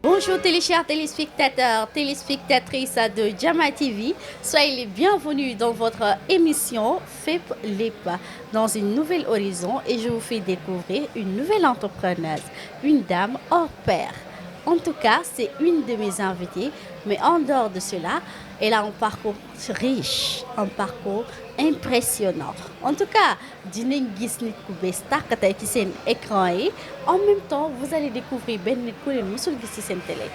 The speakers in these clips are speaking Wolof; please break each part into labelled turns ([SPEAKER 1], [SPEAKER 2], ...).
[SPEAKER 1] Bonjour chers téléspectateurs, téléspectatrices de Jama TV. Soyez les bienvenus dans votre émission FEP LEP, dans une nouvelle horizon, et je vous fais découvrir une nouvelle entrepreneuse, une dame hors pair. En tout cas, c'est une de mes invitées, mais en dehors de cela, elle a un parcours riche, un parcours impressionnant. En tout cas, dinañ gis nit ku bees tàq tey ci seen écran yi. En même temps, vous allez découvrir benn nit ku leen mësul gis ci seen télé.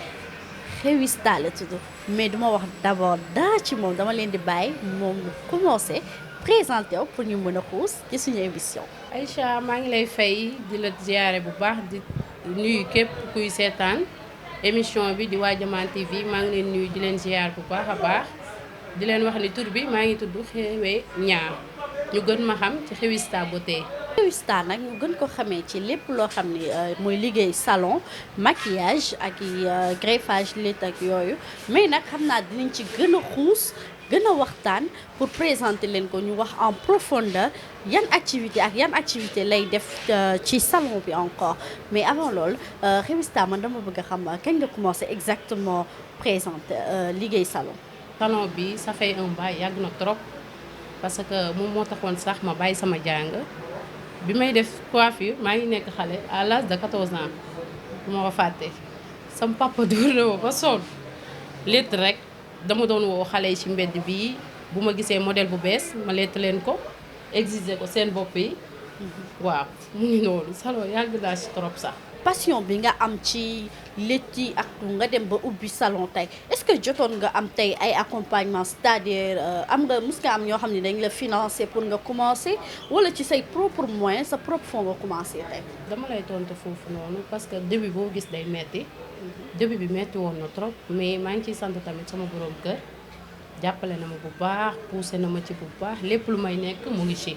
[SPEAKER 1] Xewi Star la tudd, mais duma wax d'abord dara ci moom, dama leen di bàyyi moom mu commencé présenté wu pour ñu mën a xuus ci suñu émission.
[SPEAKER 2] Aïcha maa ngi lay fay di la ziyaare bu baax di nuyu képp kuy seetaan émission bi di waa Jama TV maa ngi leen nuyu di leen ziyaar bu baax a baax di leen wax ni tur bi maa ngi tudd Xewe Ñaa ñu gën ma xam ci Xewi Star Beauté.
[SPEAKER 1] Xewi Star nag ñu gën ko xamee ci lépp loo xam ne mooy liggéey salon maquillage ak greffage létt ak yooyu, mais nag xam naa dinañ ci gën a xuus gën a waxtaan pour présenter leen ko, ñu wax en profondeur yan activité ak yan activité lay def ci salon bi encore. Mais avant loolu Xewi Star man dama bëgg a xam kañ nga commencé exactement présenter liggéey salon.
[SPEAKER 2] Salon bi ça fait un bail yàgg na trop parce que moom moo taxoon sax ma bàyyi sama jàng bi may def coiffure maa ngi nekk xale à l'âge de 14 ans bu ma ko fàtte sama papa dóor na ma ba sonn létt rek dama doon woo xale yi ci mbedd bi bu ma gisee modèle bu bees ma létt leen ko exiger ko seen bopp yi waaw mu ngi noonu salon yàgg naa ci trop sax.
[SPEAKER 1] Passion bi nga am ci létt yi ak nga dem ba ubbi salon tey, est-ce que jotoon nga am tey ay accompagnement, c'est-à-dire am nga mës nga am ñoo xam ne dañ la financer pour nga commencer wala ci say propre moyen sa propre fond nga commencer tey?
[SPEAKER 2] dama lay tontu foofu noonu parce que début boo gis day metti début bi metti woon na trop, mais maa ngi ciy sant tamit sama borom kër jàppale na ma bu baax poussé na ma ci bu baax lépp lu may nekk mu ngi ci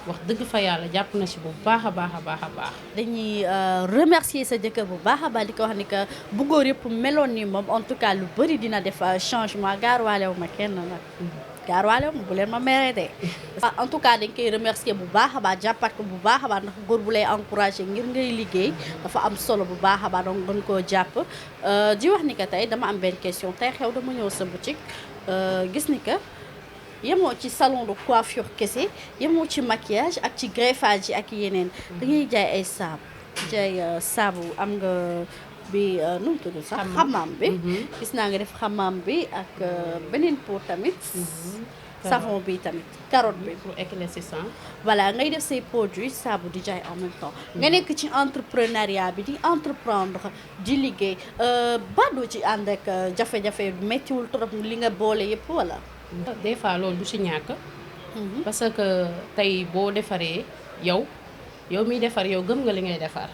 [SPEAKER 2] wax dëgg fa yàlla jàpp na ci bu baax a baax a baax a baax.
[SPEAKER 1] dañuy remercier sa jëkkër bu baax a baax di ko wax ni que bu góor yëpp meloon ni moom en tout cas lu bëri dina def changement. Gaarwaalewu ma kenn nag. Gaarwaalewu ma bu leen ma meree de. En tout cas dañ koy remercier bu baax a baax jàppat ko bu baax a baax ndax góor bu lay encourager ngir ngay liggéey dafa am solo bu baax a baax donc gën koo jàpp. di wax ni que tey dama am benn question tey xew dama ñëw sa boutique gis ni que. yemoo ci salon de coiffure kese yemoo ci maquillage ak ci greffage yi ak yeneen da ngay jaay ay saabu jaay saabu am nga bi nu mu tudd sax xamaam bi gis naa nga def xamaam bi ak beneen pot tamit savon bi tamit carotte bi
[SPEAKER 2] pour éclaircissant.
[SPEAKER 1] voilà ngay def say produits saabu di jaay en même temps nga nekk ci entrepreneuriat bi di entreprendre di liggéey badoo ci ànd ak jafe-jafe méttiwul trop li nga boole yëpp wala
[SPEAKER 2] des fois loolu du ci ñàkk parce que tey boo defaree yow miy defar yow gëm nga li ngay defar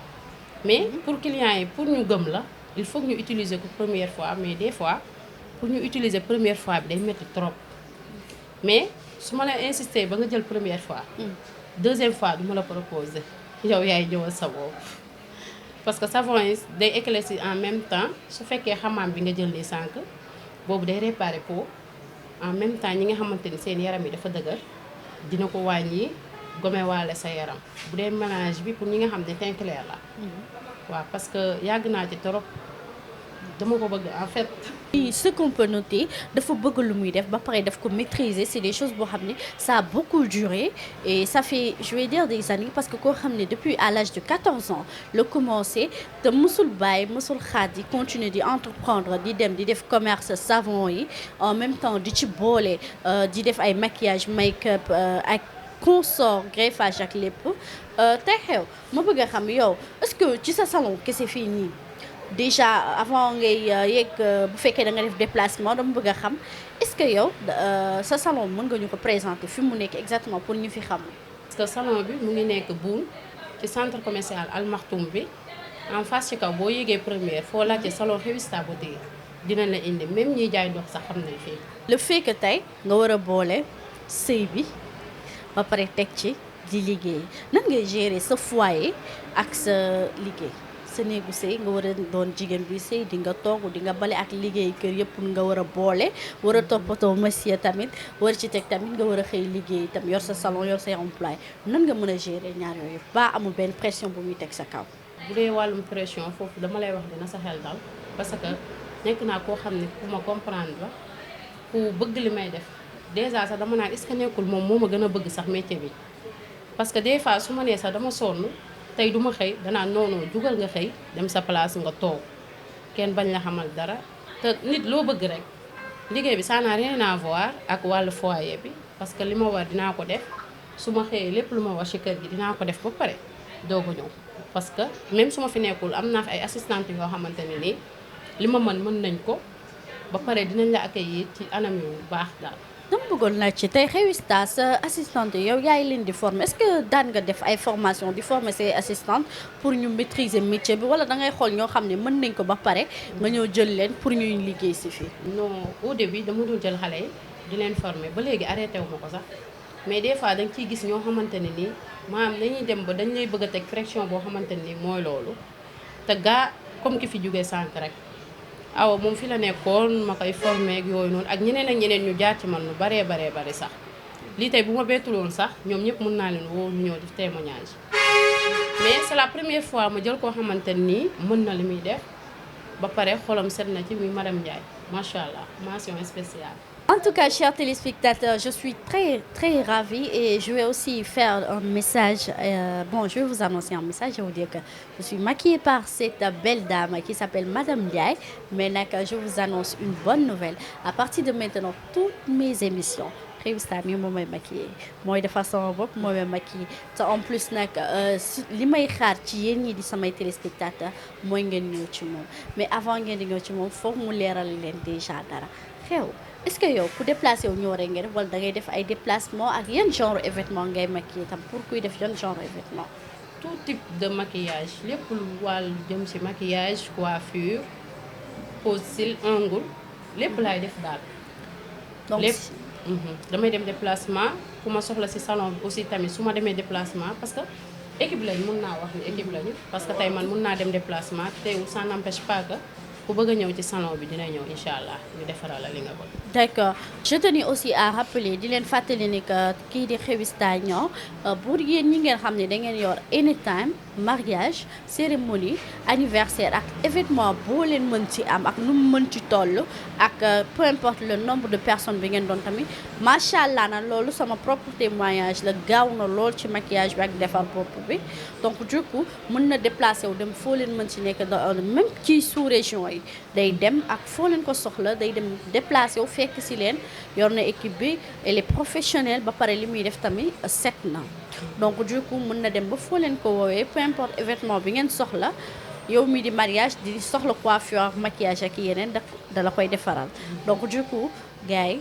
[SPEAKER 2] mais pour clients yi pour ñu gëm la il faut que ñu utiliser ko première fois, mais des fois pour ñu utiliser première fois bi day métti trop mais su ma la insister ba nga jël première fois deuxième fois du ma la proposer yow yaay ñëwal sa bopp parce que savon yi day éclaircir en même temps su fekkee xamaam bi nga jël ni sànq boobu day réparer peau en même temps ñi nga xamante ni seen yaram yi dafa dëgër dina ko wàññi gome waale sa yaram bu dee mélange bi pour ñi nga xam ne teint clair la waaw parce que yàgg naa ci trop dama ko bëgg en fait.
[SPEAKER 1] Ce qu'on peut noter dafa bëgg lu muy def ba pare daf ko maîtriser, c'est des choses boo xam ne ça a beaucoup duré et ça fait je vais dire des années parce que koo xam ne depuis à l'âge de 14 ans la commencé te mësul bàyyi mësul xaat di continuer di entreprendre di dem di def commerce savon yi en même temps di ci boole di def ay maquillage make-up ak consort greffage ak lépp tey xew ma bëgg a xam yow est-ce que ci sa salon kese fii nii déjà avant ngay yegg bu fekkee da nga def déplacement dama bëgg a xam est-ce que yow sa salon mën nga ñu ko présenter fi mu nekk exactement pour ñu fi xam.
[SPEAKER 2] parce que salon bi mu ngi nekk Boune ci centre commercial Al Maktoum bi en face ci kaw boo yéegee première foo laajte salon Xewi Star Beauté dinañ la indi même ñiy jaay dox sax xam nañ fii.
[SPEAKER 1] le fait que tey nga war a boole sëy bi ba pare teg ci di liggéey nan ngay gérer sa foyer ak sa liggéey. sa néegu sëy nga war a doon jigéen bi sëy di nga togg di nga bale ak liggéey kër yëpp nga war a boole war a toppatoo monsieur tamit war ci teg tamit nga war a xëy liggéey tam yor sa salon yor say employé nan nga mën a gérer ñaar yooyu ba amul benn pression bu muy teg sa kaw.
[SPEAKER 2] bu dee wàllum pression foofu dama lay wax dina sa xel dal parce que nekk naa koo xam ne ku ma comprendre la ku bëgg li may def déjà sax dama naan est-ce que nekkul moom moo ma gën a bëgg sax métier bi parce que des fois su ma nee sax dama sonn tey du ma xëy danaa noonu jugal nga xëy dem sa place nga toog kenn bañ la xamal dara te nit loo bëgg rek liggéey bi ça n'a rien à voir ak wàllu foyer bi parce que li ma war dinaa ko def su ma xëyee lépp lu ma war ci kër gi dinaa ko def ba pare doog a ñëw parce que même su ma fi nekkul am naa fi ay assistantes yoo xamante ne nii li ma mën nañ ko ba pare dinañ la accueillir ci anam yu baax daal.
[SPEAKER 1] dama bëggoon laaj ci tey Xewi Star sa assistante yow yaay leen di former est-ce que daan nga def ay formation di former say assistante pour ñu maîtriser métier bi wala da ngay xool ñoo xam ne mën nañ ko ba pare nga ñëw jël leen pour ñuy liggéey si fii.
[SPEAKER 2] non au début dama doon jël xale yi di leen former ba léegi arrêté wu ma ko sax mais des fois da nga ciy gis ñoo xamante ne nii maanaam dañuy dem ba dañ lay bëgg a teg pression boo xamante ne nii mooy loolu te gaa comme ki fi jógee sànq rek. awa moom fi la nekkoon ma koy formé ak yooyu noonu ak ñeneen ñu jaar ci man lu baree bari sax lii tey bu ma bettuloon sax ñoom ñëpp mën naa leen woo ñu ñëw def témoignage mais c'est la première fois ma jël koo xamante nii mën na li muy def ba pare xolam set na ci muy madame Ndiaye macha allah mention spéciale.
[SPEAKER 1] En tout cas, chers téléspectateurs, je suis très ravie et je vais aussi faire un message. Je vais vous annoncer un message. Je vais vous dire que je suis maquillée par cette belle dame qui s'appelle Madame Ndiaye. Mais je vous annonce une bonne nouvelle. À partir de maintenant, toutes mes émissions, Xewi Star mi moo may maquillé mooy defar sama bopp moo may maquillé te en plus nag li may xaar ci yéen ñi di samay téléspectateurs mooy ngeen ñëw ci moom mais avant ngeen di ñëw ci moom foog mu leeral leen déjà dara xew. est-ce que yow ku déplacé wu ñëw rek nga def wala da ngay def ay déplacement ak yan genre événement ngay maquillé tam pour kuy def yan genre événement.
[SPEAKER 2] tout type de maquillage lépp lu wàllu jëm ci maquillage coiffure pose cils ongle lépp laay def daal.
[SPEAKER 1] donc
[SPEAKER 2] lépp damay dem déplacement ku ma soxla ci salon bi aussi tamit su ma demee déplacement parce que équipe lañ mun naa wax ni équipe lañu parce que tey man mun naa dem déplacement teewul ça n'empêche pas que ku bëgg a ñëw ci salon bi dina ñëw incha allah ñu defaral la li nga bëgg.
[SPEAKER 1] D'accord. Je tenais aussi à rappeler di leen fàttali ni que kii di Xewi Star ñoo pour yéen ñi ngeen xam ne da ngeen yor anytime mariage cérémonie anniversaire ak événement boo leen mën ci am ak nu mu mën ci toll ak peu importe le nombre de personnes bi ngeen doon tamit macha allah na loolu sama propre témoignage la gaaw na lool ci maquillage bi ak defar bopp bi donc du coup mën na déplacer wu dem foo leen mën ci nekk même ci sous région yi day dem ak foo leen ko soxla day dem déplacer wu fekk si leen yor na équipe bi elle est professionnelle ba pare li muy def tamit set na donc du coup mën na dem ba foo leen ko woowee peu importe événement bi ngeen soxla yow mi di mariage di soxla coiffure maquillage ak yeneen da la koy defaral donc du coup gars yi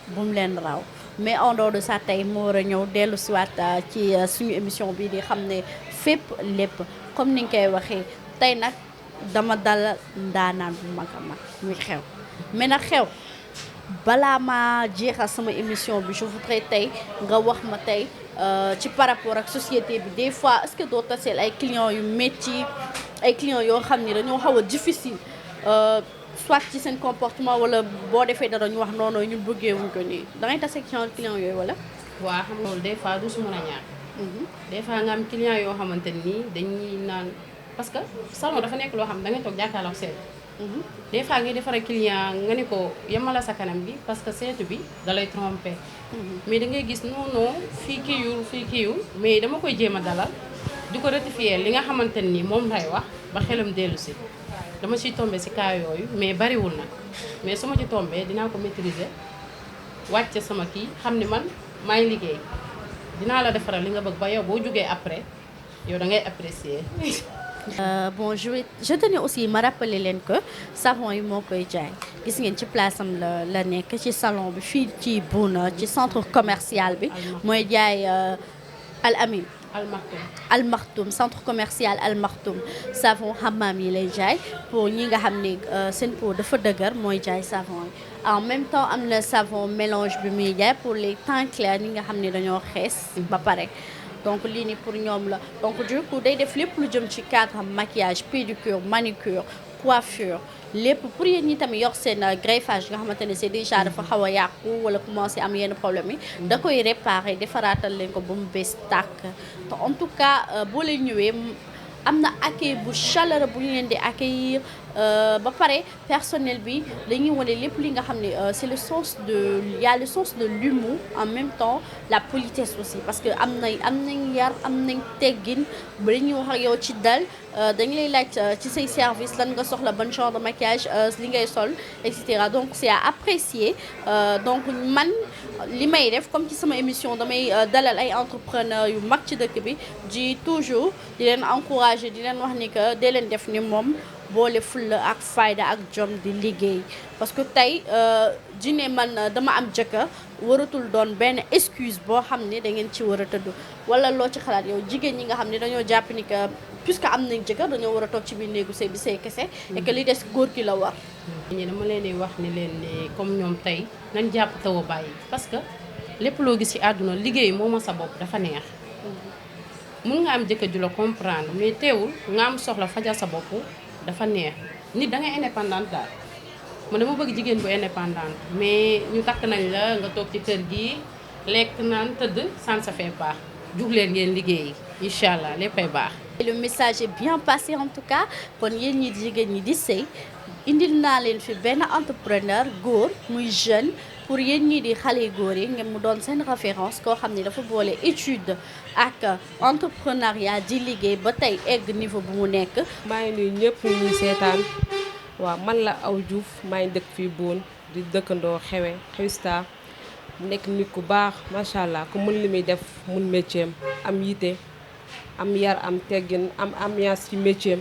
[SPEAKER 1] bu mu leen raw mais en dehors de ça tey moo war a ñëw dellu siwaat ci suñu émission bi di xam ne fépp lépp comme ni nga koy waxee tey nag dama dal ndaanaan bu mag a mag muy xew mais nag xew balaa ma jeexal sama émission bi je voudrais tey nga wax ma tey ci par rapport ak société bi des fois est-ce que doo taseel ay clients yu métti ay clients yoo xam ni dañoo xaw a difficile soit ci seen comportement wala boo defee dara ñu wax noonu ñun bëggee wuñ ko nii da ngay tase clients yooyu wala.
[SPEAKER 2] waa xam nga loolu des fois du su mën a ñàkk. des fois nga am clients yoo xamante nii dañuy naan parce que salon dafa nekk loo xam da ngay toog jàkkaarloo seet. des fois ngay defar ak client nga ne ko yemala sa kanam gi parce que seetu bi da lay tromper. mais da ngay gis non fii kiiwul mais dama koy jéem a dalal di ko rectifier li nga xamante ni moom lay wax ba xelam dellu si dama ciy tombé si cas yooyu mais bariwul nag mais su ma ci tombé dinaa ko maîtriser wàcce sama kii xam ni man maay liggéey dinaa la defaral li nga bëgg ba yow boo jógee après yow da ngay apprécier. Je tenais aussi ma rappeler leen que savon yi moo koy jaay gis ngeen ci place am la nekk ci salon bi fii ci Bouna ci centre commercial bi mooy jaay Al Amin Al Maktoum centre commercial Al Maktoum savon hammam yi lay jaay pour ñi nga xam ne seen peau dafa dëgër mooy jaay savon yi en même temps am na savon mélange bi muy jaay pour les teint clairs ñi nga xam ne dañoo xees ba pare
[SPEAKER 1] donc lii nii pour ñoom la donc du coup day def lépp lu jëm ci cadre maquillage pédicure manicure coiffure lépp pour yéen ñi tamit yor seen greffage nga xamante ne c'est déjà dafa xaw a yàqu wala commencé am yenn problème yi da koy réparer defaraatal leen ko ba mu bees tàkk te en tout cas boo leen ñëwee am na accueil bu chaleureux bu ñu leen di accueillir ba pare personnel bi dañuy wane lépp li nga xam ne c'est le sens de il y a le sens de l'humour en même temps la politesse aussi parce que am nañ yar am nañ teggin ba dañuy wax ak yow ci dal dañ lay laaj ci say service lan nga soxla ban genre de maquillage li ngay sol et cetera donc c'est à apprécier donc man li may def comme ci sama émission damay dalal ay entrepreneurs yu mag ci dëkk bi di toujours di leen encourager di leen wax ni que dee leen def ni moom boole fulla ak fayda ak jom di liggéey parce que tey dine man dama am jëkkër waratul doon benn excuse boo xam ne da ngeen ci war a tëdd wala loo ci xalaat yow jigéen ñi nga xam ne dañoo jàpp ni que puisque am nañ jëkkër dañoo war a toog ci biir néegu sëy bi sëy kese et que li des góor ki la war
[SPEAKER 2] ñi dama leen di wax ni leen ne comme ñoom tey nañ jàpp taw a bàyyi parce que lépp loo gis ci àdduna liggéey moo ma sa bopp dafa neex mun nga am jëkkër ju la comprendre mais teewul nga am soxla fajal sa bopp dafa neex nit da ngay indépendante daal man dama bëgg jigéen bu indépendante mais ñu takk nañ la nga toog ci kër gi lekk naan tëdd ça ne se fait pas jug leen ngeen liggéey incha allah léppay baax.
[SPEAKER 1] le message est bien passé en tout cas kon yéen ñi jigéen ñi di sëy indil naa leen fi benn entrepreneur góor muy jeune pour yéen ñii di xale góor yi ngeen mu doon seen référence koo xam ne dafa boole étude ak entrepreneuriat di liggéey ba tey egg niveau bu mu nekk.
[SPEAKER 3] maa ngi nuyu ñëpp ñu ñuy seetaan waaw man la Aw Diouf maa ngi dëkk fii Boune di dëkkandoo Xewista mu nekk nit ku baax macha allah ku mën li muy def mun métier am yite am yar am teggin am ambiance ci métier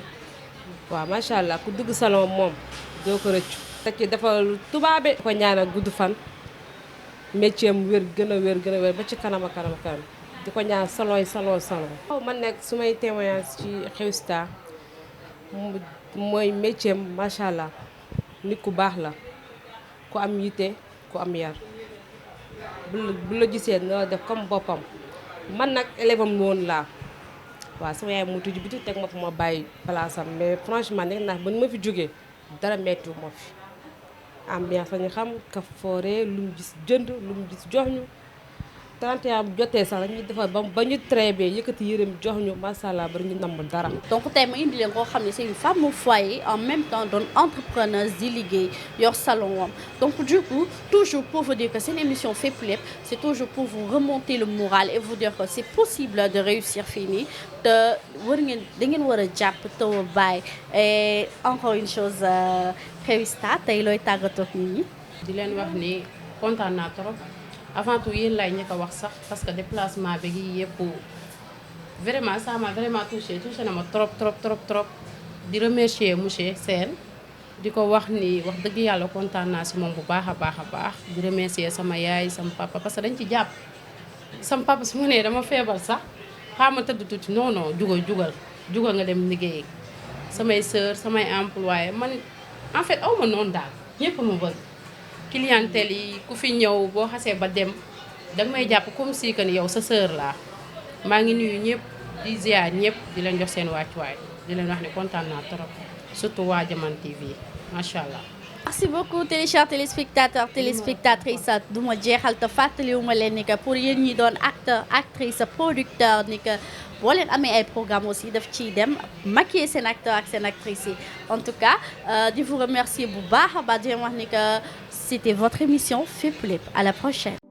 [SPEAKER 3] waaw macha allah ku dugg salon moom doo ko rëccu. te ci dafa tubaabe ko ñaanal gudd fan métier am wér gën a wér ba ci kanam a kanam di ko ñaan salon. waaw man nekk su may témoignage ci Xewista mooy métier am macha allah nit ku baax la ku am yite ku am yar bu la gisee na def comme boppam man nag élève am woon laa waaw sama yaay mu tudd bi teg ma fa ma bàyyi place am mais franchement nekk naa ba nu ma fi jógee dara mettiwu ma fi ambiance la ñu xam ka foore lu mu gis jënd lu mu gis jox ñu 31 bu jotee sax dañuy defar ba ñu très bien yëkkati yërëm jox ñu macha allah bari ñu namm dara.
[SPEAKER 1] donc tey ma indi leen koo xam ne c'est une femme au foyer en même temps doon entrepreneuse di liggéey yor salon am donc du coup toujours pour vous dire que c'est une émission Fépp Lépp c'est toujours pour vous remonter le moral et vous dire que c'est possible de réussir fii nii te da ngeen war a jàpp taw a bàyyi et encore une chose Xewista tey looy tàggatoo ak nit ñi.
[SPEAKER 2] di leen wax ni kontaan naa trop. avant tout yéen laay ñëkk a wax sax parce que déplacement bi gi yëpp vraiment ça m'a vraiment touché na ma trop di remercier monsieur Sène di ko wax ni wax dëgg yàlla kontaan naa si moom bu baax a baax di remercier sama yaay sama papa parce que dañ ci jàpp sama papa su ma nee dama feebar sax xaama tëdd tuuti non jugal nga dem liggéey samay sœur samay employé man en fait aw ma noonu daal ñëpp ma bëgg clientèle yi ku fi ñëw boo xasee ba dem danga may jàpp comme si que ni yow sa sœur laa maa ngi nuyu ñëpp di ziar ñëpp di leen jox seen wàccuwaay di leen wax ne kontaan naa trop surtout waa Jaman TV macha allah.
[SPEAKER 1] merci beaucoup chers téléspectateurs téléspectatrices du ma jeexal te fàttaliwuma leen ni que pour yéen ñi doon acteur actrice producteur ni que boo leen amee ay programme aussi daf ciy dem maquiller seen acteur ak seen actrice yi en tout cas di vous remercier bu baax a baax di leen wax ni que c'était votre émission Fépp Lépp à la prochaine.